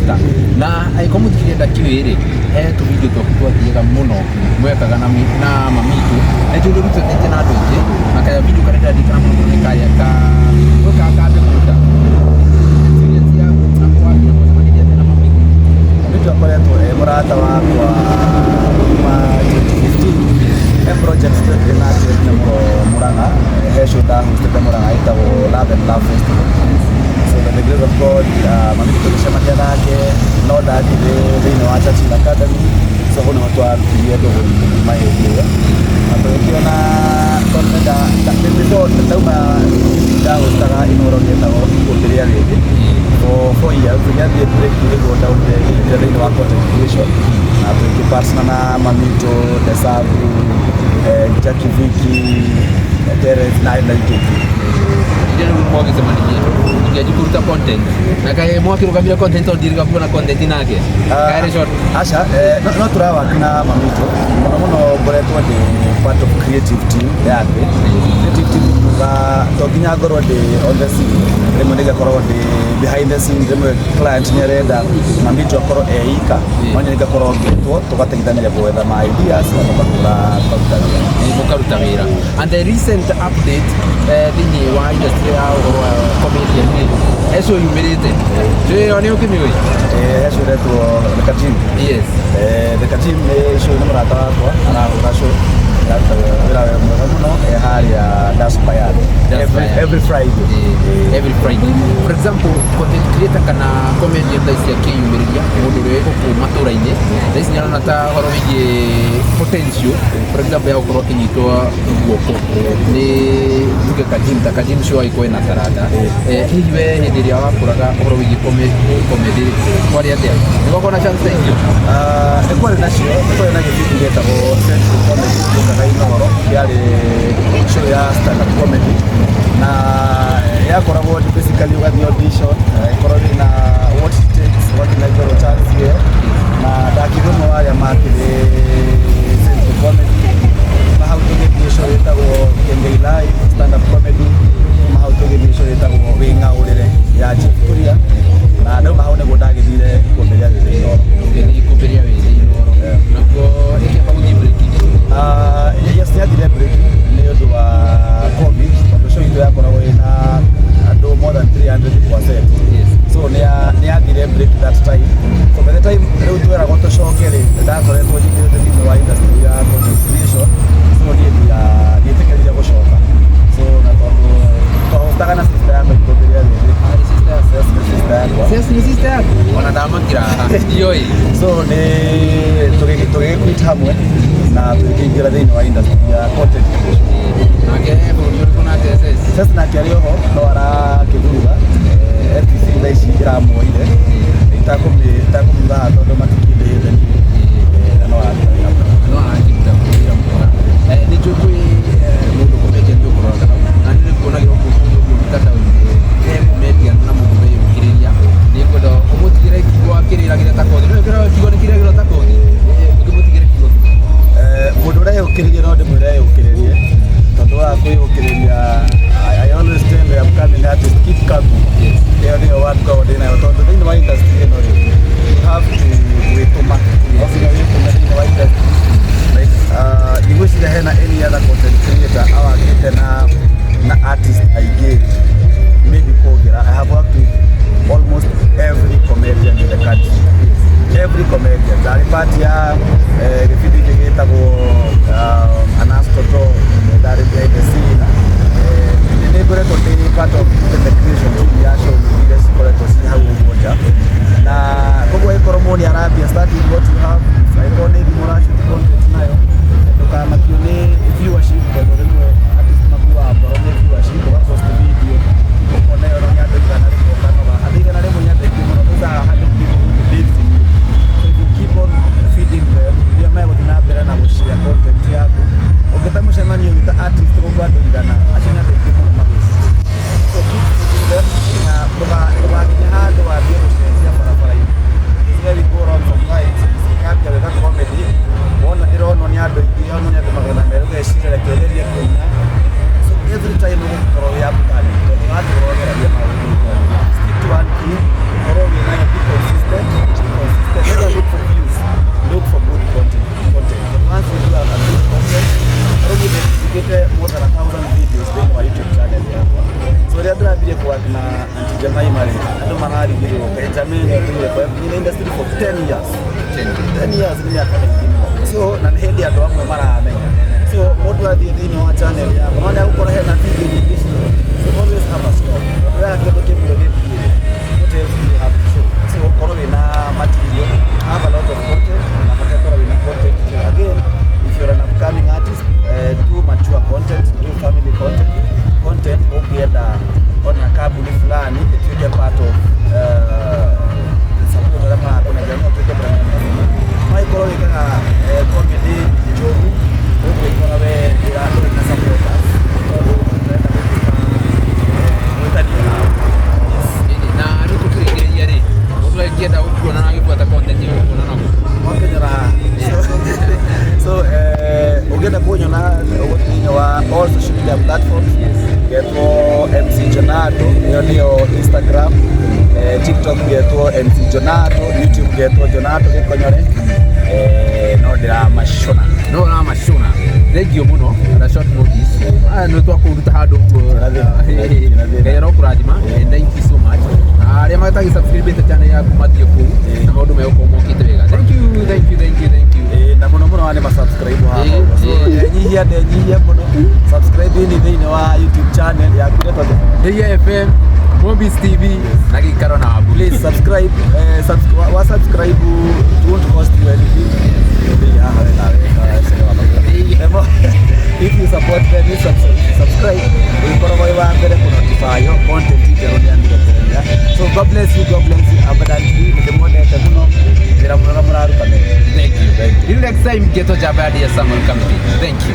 sister. Na angĩkorwo mũtikĩrĩ ndakĩũĩ rĩ, he tũvideo twaku twathiaga mũno mwekaga na na mamitũ na ithuĩ rũrutanĩte na andũ aingĩ, na kaya video karĩa ndĩraririkana mũno mũno nĩ karĩa ka gwĩkaga ka mĩgũnda. Experience yaku na wambia mwacemanirie atĩa na mamitũ? Mamitũ akoretwo e mũrata wakwa kuma 2015. He project twekire nake tene mũno Murang'a, he show ndahostete Murang'a ĩtagwo Love and Love Festival. So by the grace of God, mamitũ tũgĩcemania nake no ndathire thĩinĩ wa Churchill Academy, so hau nĩho twarutirie ndũgũ itũ kuma hĩndĩ ĩyo, na tũgĩkĩona tondũ before ndauma ndahostaga Inooro gĩtagwo Ikũmbĩ rĩa Wĩthĩ for 4 years. Tũgĩathiĩ break nĩguo ndaumire ngĩingĩra thĩinĩ wa content creation na tũgĩkĩ-partner na Mamitũ, Desavu, Jackie Viki, Terence na ingĩ. Iria rĩu mwagĩcemanirie mũkĩanjia kũruta content na kaĩ mwakĩrũgamire content tondũ ndirĩga kuona content nake kaĩ short? Aca, no tũrawak na Mamitũ mũno mũno. Ngoretwo ndĩ part of creative team yake. Creative team nĩ kuga to nginya ngorwo ndĩ on the scene, rĩmwe nĩngakorwo ndĩ behind the scene. Rĩmwe client nĩ arenda Mamitũ akorwo e ika, no niĩ ngakorwo ngĩtwo tũgateithania gwetha ma ideas na tũkahũra tũkaruta wĩra. Mũkaruta wĩra. And the recent update, thĩinĩ wa industry ya ũhoro wa comedian rĩ, he show yumĩrĩte, show ĩyo nĩ ũkĩmĩũĩ? He show ĩretwo The Kajim. Yes. The Kajim nĩ show nĩ mũrata wakwa arahũra show, araruta wĩra mwega mũno e harĩa Daspire every Friday. Every Friday. For example, content creator kana comedian thaa ici akĩyumĩrĩria, mũndũ ũrĩa wĩ gũkũ matũra-inĩ thaa ici nĩarona ta ũhoro wĩgiĩ potential, for example, ya gũkorwo akĩnyitwo guoko nĩ tuge Kajim, ta Kajim show agĩkorwo ĩna taranda. Hihi we hĩndĩ ĩrĩa wakũraga ũhoro wĩgiĩ comedy kwarĩ atĩa? Nĩ gwakorwo na chance ta icio? Ah, nĩ kwarĩ nacio. Nĩ kwarĩ na gĩbindi gĩtagwo Central Comedy gĩũkaga Inooro, kĩarĩ show ya stand up comedy na yakoragwo basically ũgathiĩ audition, ĩkorwo wĩna what it takes, ũgakĩnengerwo chance ĩyo, na ndakĩrĩ ũmwe wa arĩa makĩrĩ Central Comedy. Kuma hau tũgĩthiĩ show ĩtagwo Kengei Live stand up comedy. Kuma hau tũgĩthiĩ show ĩtagwo Wĩng'aũrĩre ya Chief Kuria, na ndauma hau nĩguo ndagĩthire Ikũmbĩ rĩa Wĩthĩ Inooro. Ũgĩthiĩ Ikũmbĩ rĩa Wĩthĩ Inooro, nakuo ĩkĩamba gũthiĩ break? Ah, yes, nĩathire break nĩ ũndũ wa COVID, tondũ show itũ yakoragwo ĩna andũ more than 300%. So nĩ yathire break that time. So by the time rĩu tweragwo tũcoke rĩ, ndakoretwo njingĩrĩte thĩinĩ wa industry ya content creation, so niĩ ndietĩkĩrire gũcoka. So na tondũ twahostaga na sister yakwa Ikũmbĩ rĩa Wĩthĩ. Yes, nĩ sister yakwa. Yes, nĩ sister yaku? Ona ndamakira haha ndiũĩ. So nĩ tũgĩgĩquit hamwe na tũgĩkĩingĩra thĩinĩ wa industry ya content creation. Nake bũrũri ũrĩkũ nake SS? Sasa nake arĩ oho no arakĩvuruga. FTC thaa ici ĩramuoire, itakũmiuga haha tondũ matikĩndĩhĩte niĩ. Na no araruta wĩra mwega. No arakĩruta wĩra mwega. Nĩ njũĩ kwĩ mũndũ comedian ũkũroraga hau, na nĩ kuonagĩra ũguo mũndũ ũguo mitandao-inĩ he comedian na mũndũ weyũkĩrĩria, nĩ ngwenda ũmũtigĩre kiugo akĩrĩragĩra ta kothi. No ĩkĩraga kiugo nĩ kĩrĩragĩrwo ta kothi. Ũkĩmũtigĩre kiugo. Mũndũ ũrĩa eyũkĩrĩria, no ndĩmwĩre eyũkĩrĩrie, tondũ wa kwĩyũkĩrĩria, I always tell the upcoming artist, "Keep coming." Ĩyo nĩyo word ngoragwo ndĩ nayo, tondũ thĩinĩ wa industry ĩno rĩ, you have to gwĩtũma, no nginya wĩtũme thĩinĩ wa industry. Like, ndigwĩciria hena any other content creator awakĩte na artist aingĩ maybe kũngĩra. I have worked with almost every comedian in the country, every comedian. Ndarĩ part ya gĩbindi gĩkĩ gĩtagwo Anas Toto, ndarĩ behind the scene. Nĩ ngoretwo ndĩ part of the creation team ya show iria cikoretwo ciĩ hau ũguo nja, na koguo ĩkorwo mũndũ nĩ arambia, start with what you have. Angĩkorwo nĩ thimũ ũrashoot content nayo, ndũkamakio nĩ viewership, tondũ rĩmwe artist makuaga ngoro nĩ viewership. Ũgapost video ũkona ĩyo nĩ andũ 100, ũkanoga. Andũ 100 nĩ andũ aingĩ mũno. Those are 100 people who believe in you. So if you keep on feeding them, rĩrĩa megũthiĩ na mbere na gũshare content yaku, ũngĩta mũcemanio wĩta artist gũkũ andũ 100, acio nĩ andũ aingĩ mũno magĩci. So keep feeding them na ndũgakinye handũ. Mũthiũrũrũka Benjamin atũire kwa in industry for 10 years. 10 years nĩ mĩaka mĩingĩ mũno. So na nĩ hĩndĩ andũ amwe maramenya, so mũndũ athiĩ thĩinĩ wa channel yakwa no nĩagũkora hena video nyingĩ cio. So always have a stock. Ũndũ kĩndũ kĩmwe gĩthiĩ, what else do you have to show? So ũkorwo wĩna material, have a lot of content, na bata ũkorwo wĩna content. Again, if you're an upcoming artist, do mature content, do family content, content ũngĩenda ona kambuni fulani ĩtuĩke part of support arĩa marakũnengera, no ũtuĩke brand ambassador. Magĩkorwo wĩkaga comedy njũru, ũgwĩkora we ndũrĩ na supporters tondũ ũrenda gũtuĩka gwĩtanio nao. Yes. Na rĩu tũkĩrĩkĩrĩria rĩ, mũndũ angĩenda gũkuona na agĩbuata content ĩyo, gũkuona naguo? Wakenyora. So ũngĩenda kũnyona, ũgũthiĩ thĩinĩ wa all social media platforms, ngetwo MC Jonato. Ĩyo nĩyo Instagram, TikTok ngetwo MC Jonato, YouTube ngetwo Jonato Gĩkonyore. No ndĩramacũna. No ũramacũna. Thank you mũno na short notice aya nĩ twakũruta handũ ũguo. Kĩrathima. Ngai arokũrathima and thank you so much. Arĩa matagĩ subscribe channel yaku mathiĩ kũu na maũndũ megũkorwo mokĩte wega. Thank you, thank you, thank you, thank you. Ĩĩ, na mũno mũno nĩ ma-subscribe haha ũguo. So ndenyihia, ndenyihia mũno, subscribe ini thĩinĩ wa YouTube channel yaku ĩretwo Ndeiya FM, Mombis TV na gĩikaro na Wabu. Please subscribe, wa subscribe, it won't cost you anything. Ndĩ haha we nawe. If you support them, you subscribe, ũgĩkoragwo wĩ wa mbere kũ notify yo content njerũ nĩ amirekereria. So God bless you, God bless you abundantly. Nĩ ndĩmwendete mũno, wĩra mwega mũraruta. Thank you. Till next time, Ghetto Jabadi ya Samuel Committee. Thank you.